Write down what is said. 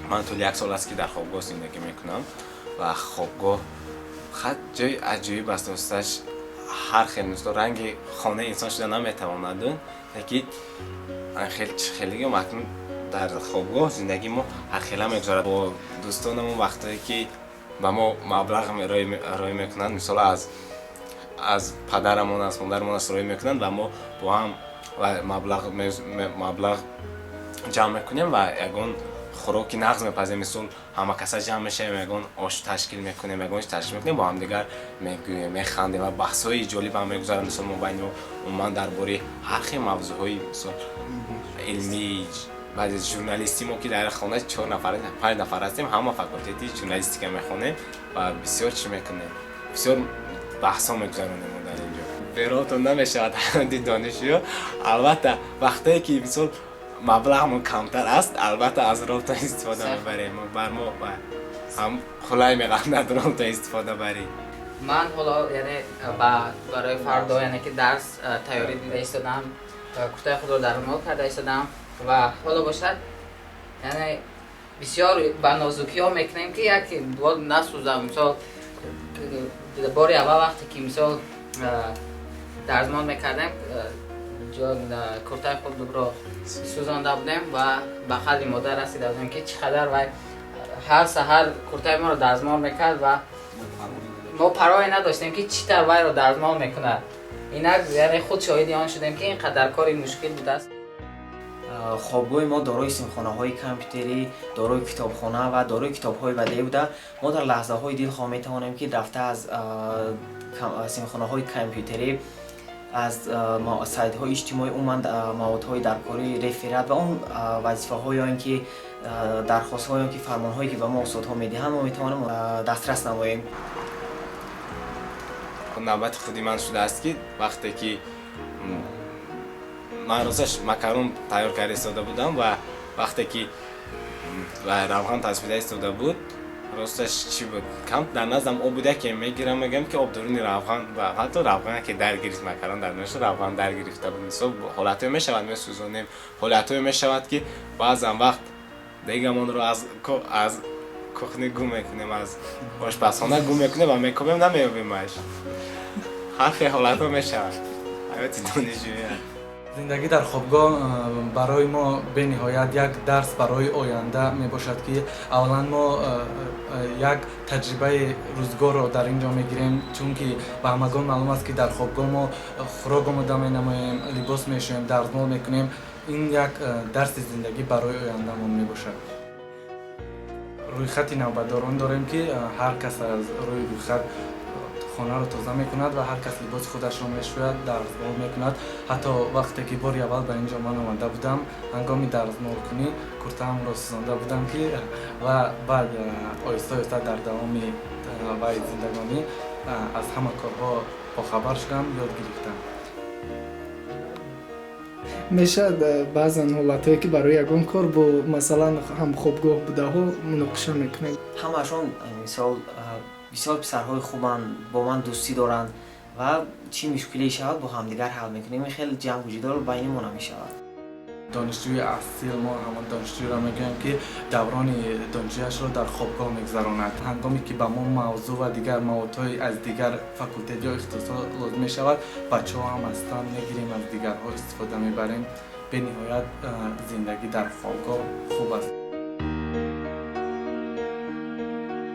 Ман тӯли як сол аст, ки дар хобгоҳ зиндагӣ мекунам ва хобгоҳ хат ҷои аҷоиб аст. Росташ, ҳар хел, мисол, ранги хонаи инсон шуда наметавонад, лекин хел хелигам акнун дар хобгоҳ зиндагии мо ҳархела мегузарад бо дӯстонамон. Вақтое ки ба мо маблағ роӣ мекунанд, мисол, аз падарамон, аз модарамон аст, роӣ мекунанд ва мо бо ҳам маблағ ҷамъ мекунем ва ягон хӯроки нағз мепазем. Мисол, ҳама каса ҷамъ мешавем, ягон ош ташкил мекунем, ягон чиз ташкил мекунем, бо ҳамдигар мегӯем, механдем ва баҳсҳои ҷолиб ҳам мегузаранд. Мисол, мо байни умуман дар бораи ҳар хел мавзӯъҳои, мисол, илмӣ, баъзе журналистӣ. Мо ки дар хона чор нафар, панҷ нафар ҳастем, ҳама факултети журналистика мехонем ва бисёр чӣ мекунем, бисёр баҳсҳо мегузаронем мо дар инҷо. Беротон намешавад ҳаёти донишҷӯ. Албатта, вақтое ки, мисол, маблағмон камтар аст, албатта, аз Ролтон истифода мебарем. Бар мо ҳам қулай меғандад Ролтон истифода барӣ. Ман ҳоло, яъне, барои фардо, яъне ки дарс тайёрӣ дида истодам, куртаи худро дармол карда истодам ва ҳоло бошад, яъне, бисёр ба нозукиҳо мекунем, ки як насӯзам. Мисол, бори аввал вақте ки, мисол, дарзмол мекардем, куртаи худро сӯзонда будем ва ба қалби модар расида будем, ки чӣ қадар вай ҳар саҳар куртаи моро дарзмол мекард ва мо парвое надоштем, ки чӣ тавр вайро дарзмол мекунад. Инак, яъне, худ шоҳиди он шудем, ки ин қадар кори мушкил будааст. Хобгоҳи мо дорои синфхонаҳои компютерӣ, дорои китобхона ва дорои китобҳои бадеӣ буда, мо дар лаҳзаҳои дилхоҳ метавонем, ки рафта аз синфхонаҳои компютерӣ, аз сайтҳои иҷтимоӣ, умуман маводҳои даркории реферат ва он вазифаҳо ё ин ки дархостҳо ё ки фармонҳое, ки ба мо устодҳо медиҳанд, мо метавонем дастрас намоем. Навбати худи ман шудааст, ки вақте ки ман росташ макарон тайёр карда истода будам ва вақте ки равған таспида истода буд, росташ, чӣ буд, кам дар наздам об буда, ки мегирам, мегӯям, ки об дуруни равған ва ҳатто равған ки дар гирифт, макарон дар ношо равған дар гирифта буд. Мисол, ҳолатҳое мешавад, месӯзонем. Ҳолатҳое мешавад, ки баъзан вақт дегамонро аз кухня гум мекунем, аз ошпазхона гум мекунем ва мекобем, намеёбемаш. Ҳар хел ҳолатҳо мешавад, ҳаёти донишҷӯӣ. Зиндагӣ дар хобгоҳ барои мо бениҳоят як дарс барои оянда мебошад, ки аввалан мо як таҷрибаи рӯзгорро дар ин ҷо мегирем, чунки ба ҳамагон маълум аст, ки дар хобгоҳ мо хӯрок омода менамоем, либос мешӯем, дарзмол мекунем. Ин як дарси зиндагӣ барои ояндамон мебошад. Рӯйхати навбатдорон дорем, ки ҳар кас аз рӯи рӯйхат хонаро тоза мекунад ва ҳар кас либоси худашро мешӯяд, дарзмол мекунад. Ҳатто вақте ки бори аввал ба ин ҷо ман омада будам, ҳангоми дарзмолкунӣ куртаамро сӯзонда будам, ки ва баъд оҳиста оҳиста дар давоми вай зиндагонӣ аз ҳама корҳо бохабар шудам, ёд гирифтам. Мешавад баъзан ҳолатҳое, ки барои ягон кор бо, масалан, ҳамхобгоҳ будаҳо муноқиша мекунед? Ҳамаашон, мисол, бисёр писарҳои хубанд, бо ман дӯстӣ доранд ва чӣ мушкиле шавад, бо ҳамдигар ҳал мекунем. Ин хеле ҷангу ҷидол байни мо намешавад. Донишҷӯи асил, мо ҳамон донишҷӯро мегӯем, ки даврони донишҷӯяшро дар хобгоҳ мегузаронад. Ҳангоме ки ба мо мавзӯъ ва дигар маводҳои аз дигар факултет ё ихтисос лозим мешавад, бачаҳо ҳам ҳастанд, мегирем, аз дигарҳо истифода мебарем. Бениҳоят зиндагӣ дар хобгоҳ хуб аст.